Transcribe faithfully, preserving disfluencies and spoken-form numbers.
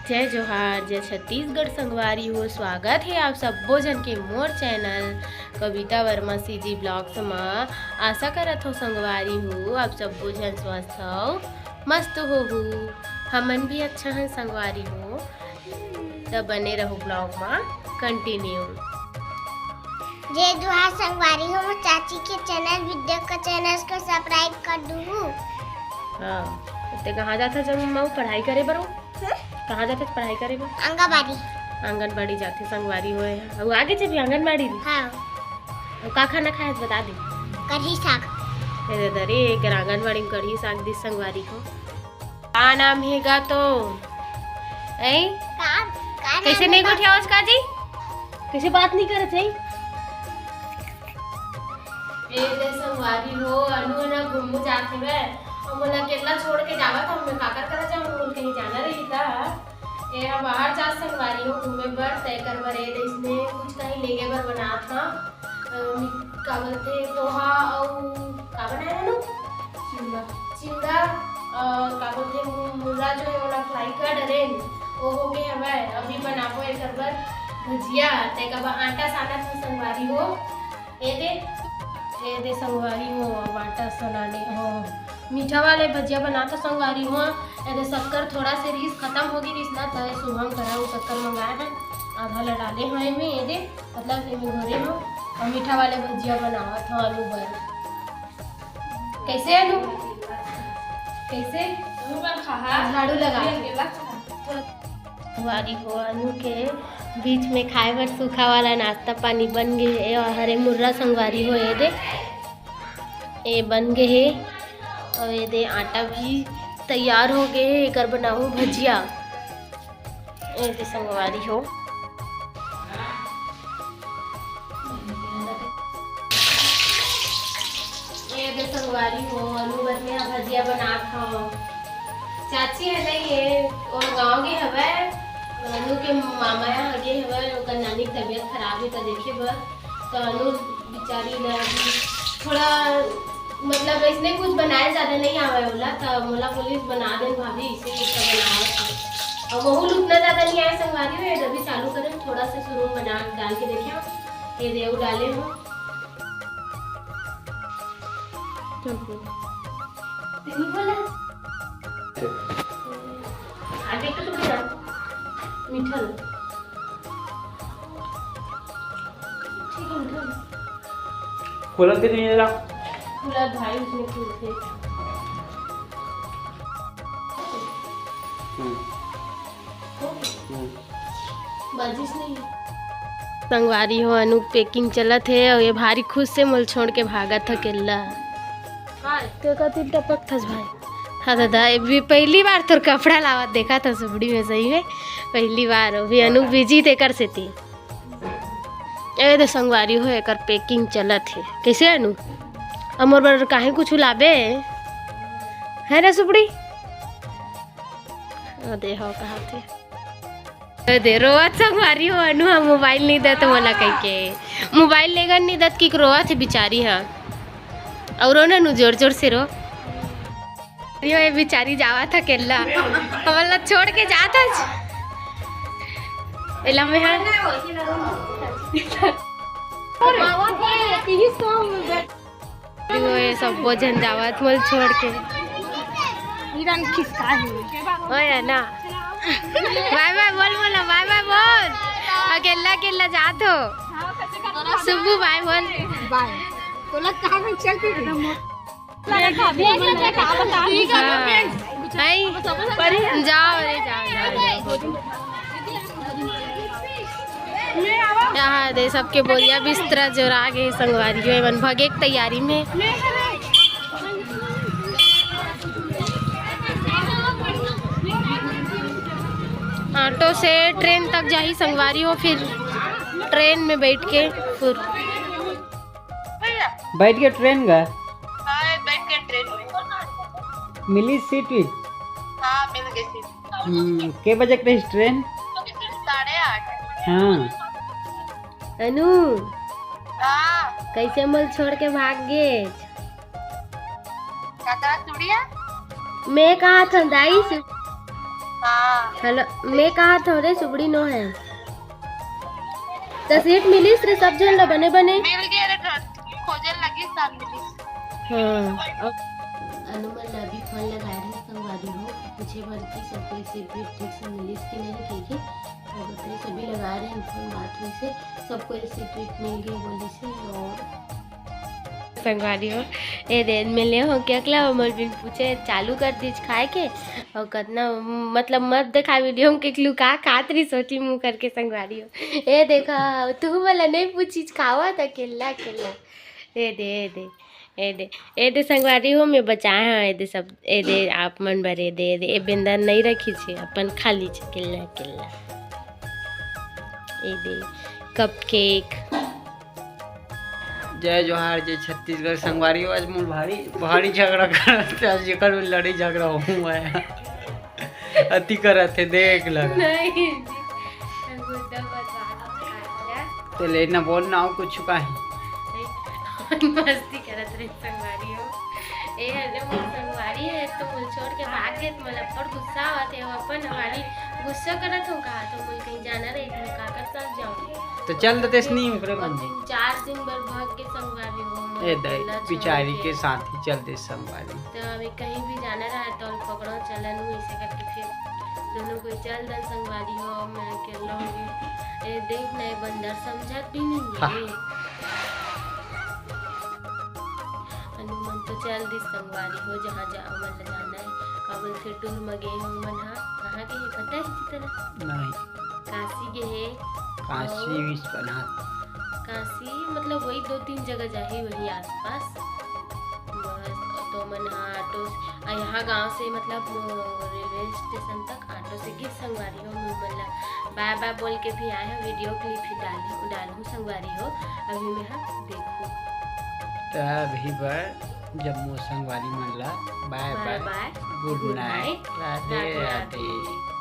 जय जोहार, जय छत्तीसगढ़ संगवारी हो। स्वागत हे आप सब्बो झन के मोर चैनल कविता वर्मा सीजी ब्लॉग्स म। आशा करत हो संगवारी हो आप सब्बो झन स्वस्थ हो, मस्त होहू। हमन भी अच्छा हन संगवारी हो, त बने रहू ब्लॉग म कंटिन्यू। जय जोहार संगवारी हो, मोर चाची के चैनल वीडियो के चैनल को सब्सक्राइब कर दूहू। हाँ, ते कहाँ जात हस जब मऊ पढ़ाई करे बर? हम्म? कहाँ जात हस पढ़ाई करे बर? आंगनबाड़ी। आंगनबाड़ी जाथे संगवारी होए। अउ आगे जबी आंगनबाड़ी भी? हाँ। अउ का खाना खाए हस बता दे। कढ़ी साग। ए दे दे रे, एकर आंगनबाड़ी में कढ़ी साग दिस संगवारी हो। का नाम हे गा तो? ऐ? का, का नाम कइसे हे नहीं गा? गोठियावस का जी? कइसे बात नहीं करत हे? ए दे संगवारी हो, अनु ना घूमू जात हवे। अउ मोला अकेला छोड़ के जावत हवे, मैं काकर करा जाऊँ, मोला कहीं जाना रही त। ए हा बाहर जात संगवारी हो घूमे बर, तेकर बर ए दे इसने कुछ कहीं लेगे बर बनात हव। अ, मी-, का बोलथे, पोहा अउ का बनाए हनु? चिवड़ा। चिवड़ा, अ, का बोलथे, मु-, मुर्रा जो हे, ओला फ्राई कर डरेन, वो हो गे हवय। अभी बनाबो एकर बर भजिया, तेकर बर आटा सानत हूँ संगवारी हो। ए दे, ए दे संगवारी हो, अब आटा सनाने हो। मीठा वाले भजिया बना तो संगवारी हो, ए दे शक्कर थोड़ा से रिहिस, खतम हो गे रिहिस ना, त शुभम करा वो शक्कर मंगाए हन, आधा ल डाले हव एमे, ए दे, मतलब एमे घोरे हव, अउ मीठा वाले भजिया बनावत हव आलू बर। कइसे अनु? कइसे? झाड़ू लगा। संगवारी हो, अनु के बीच में खाए बर सूखा वाला नाश्ता पानी बन गे हे। अउ हरे मुर्रा संगवारी हो, ए दे, ए बन गे हे। अउ ए दे आटा भी तैयार हो गे हे, एकर बनाहूँ भजिया। ए दे संगवारी हो, ए दे संगवारी हो, अनु बर में भजिया बनात हव। चाची ह नहीं हे, वो गाँव गे हवय, अनु के मामा यहाँ गे हवय, ओकर नानी के तबीयत खराब हे, त देखे बर। त अनु बिचारी ला भी थोड़ा, मतलब, अइसने कुछ बनाए ज्यादा नहीं आवे ओला, त मोला बोलिस, "बना देन भाभी, इसे कुछ बनावत हव।" अउ वहू ल उतना ज्यादा नहीं आए संगवारी हो, ये अभी चालू करे, थोड़ा सा शुरू में बना डाल के देखे, ये रेव डाले हो। चल, कोई। नहीं बोला। आगे तो तुम जाओ। मीठा लो। ठीक है, मीठा लो। खोला के नहीं रहा। खोला भाई, उसमें खोल के। हम्म। हम्म। बाजिश नहीं। संगवारी हो, अनु के packing चलत हे अउ ये भारी खुश से मोल छोड़ के भागत ह अकेला। के कति टपक थस भाई? हाँ दादा, ये भी पहली बार तोर कपड़ा लावत देखा था सुबड़ी में, सही में पहली बार। अभी अनु busy तेकर सेती। ए दे संगवारी हो, एकर packing चलत हे। कइसे अनु? अउ मोर बर काहे कुछ लाबे? है ना सुबड़ी? ओ दे हो कहा थे। ए दे रोवत संगवारी हो, अनु ह mobile नहीं दत मोला कहिके। Mobile लेगन नहीं दत कि रोवत हे बिचारी ह। अउ रो ना नु, जोर जोर से रो। यो, ये बिचारी जावत ह अकेला, हमन ला छोड़ के जात हस। एला में ह। यो, ये सब्बो झन जावत मोल छोड़ के। इरन खिसका ही। ओए ना। Bye bye बोल, बोला bye bye बोल। अकेला अकेला जात हो। सुब्बू bye बोल। Bye। तोला कहाँ में चल के गई? हाँ। हाय। जाओ रे, जाओ, जाओ, जाओ। यहाँ दे सबके बोरिया बिस्तरा जोरा गे संगवारी हो, एमन भगे के तैयारी में। ऑटो से ट्रेन तक जाही संगवारी हो, फिर ट्रेन में बैठ के फिर बैठ के ट्रेन गा? हाँ, बैठ के ट्रेन में। मिली सीट वीट? हाँ, मिल गई सीट। हम्म, के बजे के रही ट्रेन? साढ़े आठ। हाँ। अनु। हाँ। कैसे मोल छोड़ के भाग गे? काकरा चुड़िया? मैं कहा था दाई से। हाँ। हेलो, मैं कहा था रे, सुबड़ी नो है। तो सीट मिलिस रे सब झन ला बने बने? मिल गया रे, खोजन लगी, सब मिलिस। हाँ। अनु मन ला अभी फोन लगा रहे हैं संगवारी हो, पूछे बर कि सबको सीट वीट ठीक से मिलिस कि नहीं, ठीक है? और बताइए, सभी लगा रहे हैं फोन, बात हुई से, सबको सीट वीट मिल गई बोली से। और संगवारी हो, ए दे, मैं ले हो के अकला मोर बिन पूछे चालू कर दीज खाए के, और कतना, मतलब, मत देखा वीडियो में के लुका खात रही सोची मुंह करके संगवारी हो। ए देखा, तू मला नहीं पूछीज, खावा था केला केला। ए दे, ए दे, ए दे, ए दे संगवारी हो, मैं बचाए हंव, ए दे सब, ए दे आप मन बर, ए दे, ए दे, ए बेंदर नहीं रखी छे, अपन खा ली छे केला केला। ए दे, कपकेक। जय जोहार, जय छत्तीसगढ़ संगवारी हो। आज मोर भारी, भारी झगड़ा करत हे, आज जेकर लड़ाई झगड़ा हुआ है। अति करत हे, देख लगा। नहीं जी, गुड्डा बकवास करत हे। तो लेना बोल ना, कुछ का है। मस्ती करत रही संगवारी हो। ए हरे मोर संगवारी है, तो मोल छोड़ के भाग गए, तो मोला अब्बड़ गुस्सा आवत है। वो अपन हमारी गुस्सा करत हो कहा, तो मोल कहीं जाना रही, तो का कर साथ जाऊंगी। तो चल देते नहीं ओकरे और मन। तीन चार दिन बर भाग के संगवारी हो, मोला ए दाई, अकेला छोड़ बिचारी के। के साथ ही चल दे संगवारी। तो अभी कहीं भी जाना रहा तो पकड़ो चलन, ऐसे करके फिर दोनों कोई चल दन संगवारी हो, मैं अकेला हूँ। ए देख, नहीं बंदर समझत भी नहीं है। हाँ। अनु मन तो चल दिस संगवारी हो, जहाँ जा, मन ला जाना है। का बोलथे, टूर म गे हो मन हा, कहाँ गे हे पता है जी तेला? नहीं। काशी गे हे। काशी और विश्वनाथ। काशी मतलब वही दो तीन जगह जाही, वही आसपास। बस, तो मन हा ऑटो से, आ, यहाँ गांव से मतलब, अ, रेलवे स्टेशन तक ऑटो से गे संगवारी हो, मैं मन ला बाय बाय बोल के भी आए हैं, वीडियो क्लिप भी डाली, डालहूँ संगवारी हो, अभी मैं हा देखूँ। तो अभी बर जम्मो संगवारी मन ला बाय बाय बाय, बाय, गुड गुड नाइट, नाइट, राधे राधे राधे। राधे।